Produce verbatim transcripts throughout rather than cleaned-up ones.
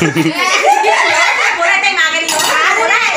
Boleh teh magari. Boleh.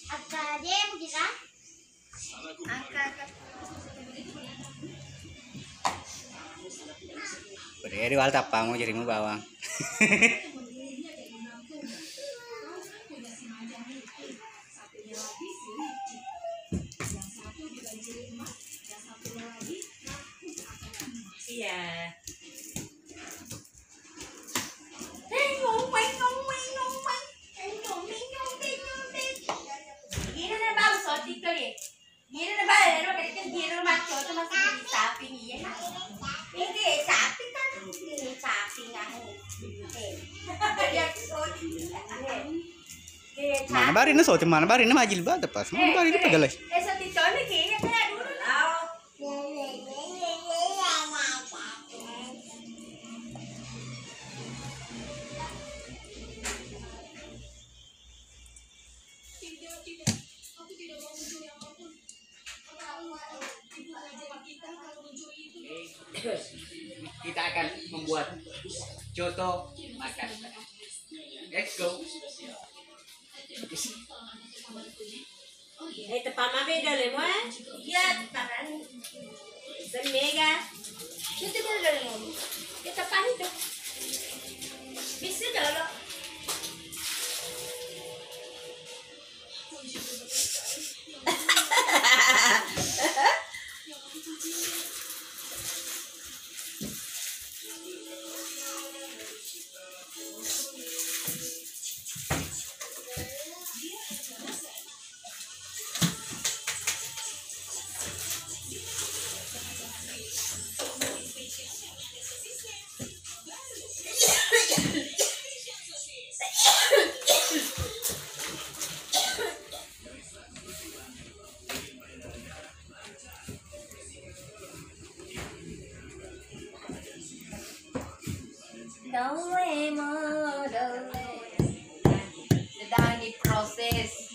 Angka aja yang kita. Angka, angka. Pada ri wal tappamu jarimu bawang. Iya. Gini na bau sotik kali. Gini na bau, na bau, gini na bau, maco tu masih di samping, iya, nak. Ini sapi kan, ini sapi, nah. Eh. Iya, sotik. Iya. Mana bari na sotik, mana bari na majil bata pas. Mana bari na pagalai. Eh, sotik tone kayaknya kayak dulu. Kita akan membuat coto makan. Let's go. Eh, teppa mabeda le mo, eh? Iya, teppa kan. Semega. Itu kan dari ngomong. Kita pahit tuh. Bisa kalau Dole mo, dole. Sedang diproses.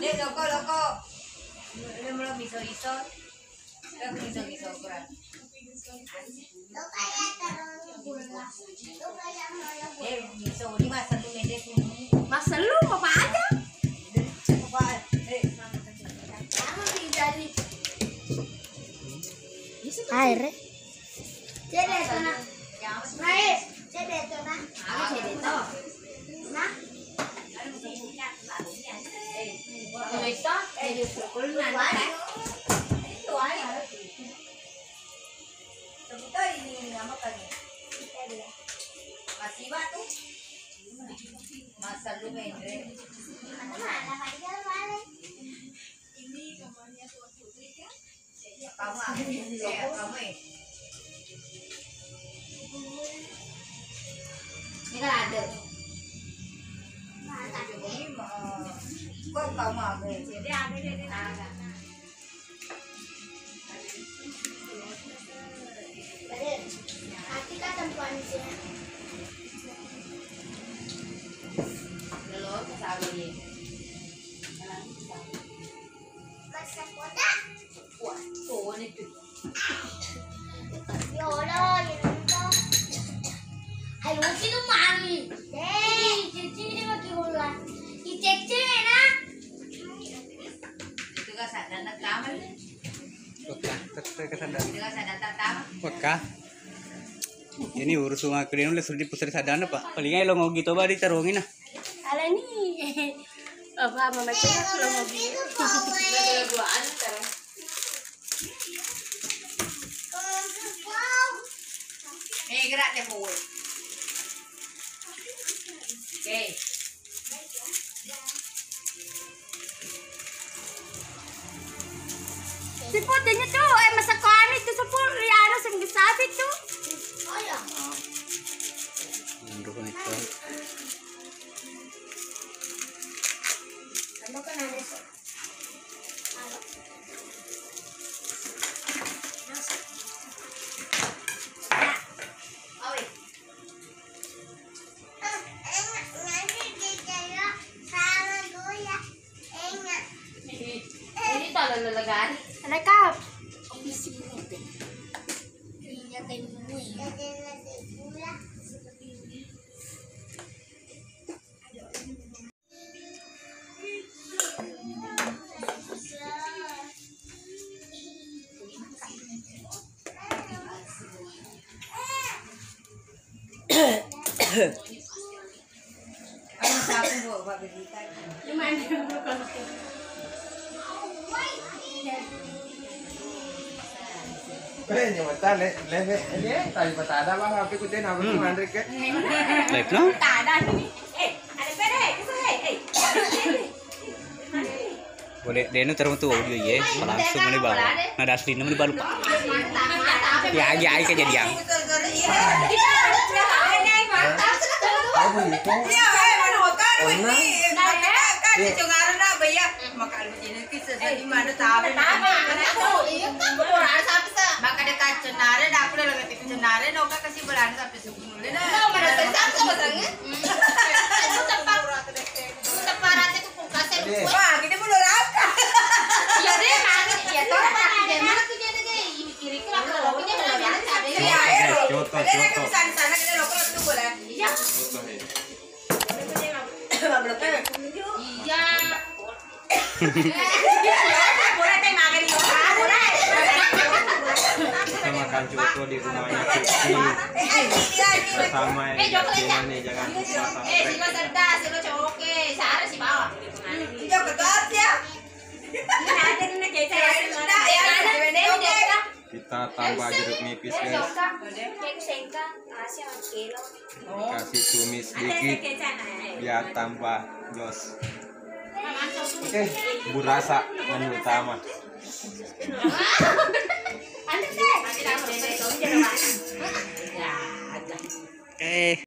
Dek, loko, loko. Udah mulai miso-iso. Udah miso-iso kurang. Eh, miso, ini masa tuh mede tuh. Masa lu apa aja? Apa? Eh, Air. Cedde to, Nak. Mai, cedde to, Nak. Cedde to. Nah. Masiwa tu. Masa lu mende. Ini kan ada. Kok kamu ada? Jadi ada, jadi ada. Nanti kata puannya. Lolo, sabar ya. Masa kota? Wah, tuh, ini tuh. Yolo, yolo. Ayo, sini, Mami. Hei, Cici, ini pakai bola. Di Cece, nak. Itu kan sadar, nak, kamar, nih. Wekka, tette kesadaran. Itu kan sadar, tak, kamar. Wekka. Ini urus rumah aku, dia nulis di pusat sadar, Pak. Paling aja lo ngogi, coba ditarungin, nah. Alani. Apa, mama cakap kalau mau gitu. Eh, gerak deh, Boy. Oke. Siput ini tuh, eh, masakan itu siput, ya, ada sing gesapi tuh. Oh, ya. Menurut itu. Ini tolong lelegari. Rekap. Eh, nyamata le, lebe, eh, tadi patada bang, H P ku tena, aku manre ke. Live no? Tada ni. Eh, ada pere, kesel, eh, eh. Boleh, denu terus tuh audio ye, langsung ni baru. Nada asli ni baru pak. Ya, ya, ini kejadian. Maka ada kacau nare, dah aku dah lebih Ada noka kasih belanja sampai subuh. Nah, mana saya sangka pasangnya? Hmm. Itu tempat, tempat rata tuh kulkasnya lupa. Wah, kita mau neraka. Iya deh, mana? Iya, tahu mana? Mana tuh dia deh? Kiri-kiri aku kalau punya belanja ada. Iya, iya. Contoh, ada contoh. Sana, sana kita lokal tuh boleh. Iya. Contoh ya. Iya. Kita makan coto di rumahnya Kiki bersama yang Cina nih, jangan lupa subscribe. Kita tambah jeruk nipis, guys. Kasih tumis dikit biar tambah jos. Oke, burasa menu utama. Oke.